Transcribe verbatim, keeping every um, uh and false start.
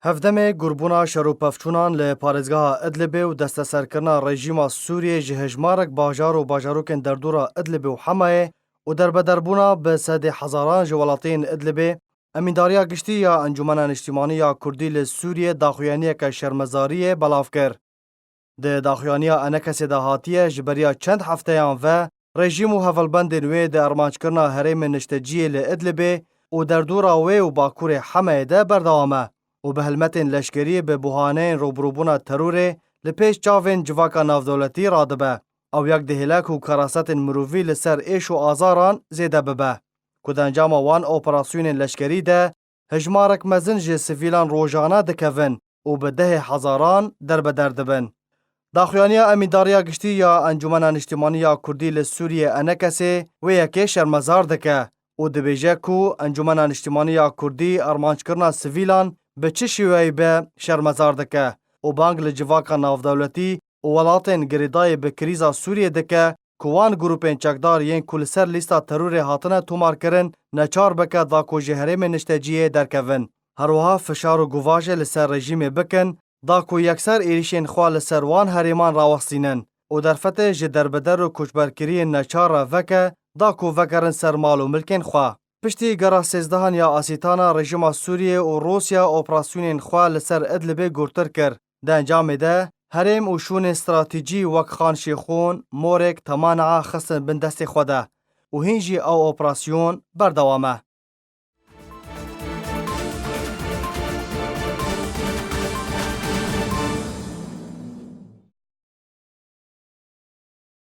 Hevdemê gurbûna şer û pevçûnan li parêzgeha Idlibê û desteserkirina rejîma Sûriyê ji hejmarek bajar û bajarokên derdora Idlibê û Hemayê û derbederbûna bi sedê hezaran ji welatiyên Idlibê, Emîndariya Giştî ya Encûmena Niştîmanî ya Kurdî li Sûriyê daxuyaniyeke şermezariyê belav kir. Di daxuyaniya Enekesê de hatiye, ji beriya çend hefteyan ve rejîm û hevalbendên wê di armanckirina herêmên nişteciyê li Idlibê û derdora wê û bakurê Hemeyê de berdewam e û bi helmetên leşkerî bi buhaneyên rûbirûbûna terorê li pêş çavên civaka navdewletî radibe. Ew yek dihêle ku kerasetên mirovî li ser êş û azaran zêde bibe, ku di encama wan operasyonên leşkerî de hejmarek mezin ji sivîlan rojane dikevin û bi dehê hezaran derbeder dibin. Daxuyaniya Emîndariya Giştî ya Encûmena Niştîmanî ya Kurdî li Sûriyê, Enekesê, wê yekê şermezar dike û dibêje ku Encûmena Niştîmanî ya Kurdî armanckirina sivîlan bi çi şêweyî be şermezar dike û bang li civaka navdewletî û welatên girêdayî bi krîza Sûriyê dike ku wan grûpên çekdar yên ku li ser lîsta terorê hatine tomarkirin neçar bike da ku ji herêmên nişteciyê derkevin. Her wiha fişar û guvaje li ser rejîmê bikin da ku yekser êrîşên xwe li ser wan herêman rawestînin û derfetê ji derbeder û koçberkiriyên neçar re veke da ku vegerin ser mal û milkên xwe. Piştî gera sêzdehan ya asîtana rejîma Sûriyê û Rûsya operasyonên xwe li ser Idlibê gurtir kir. Di encamê de herêm û şûnên stratejî wek Xan Şêxûn, Morek, Temanaa xistin bin destê xwe de û hîn jî ew operasyon berdewam e.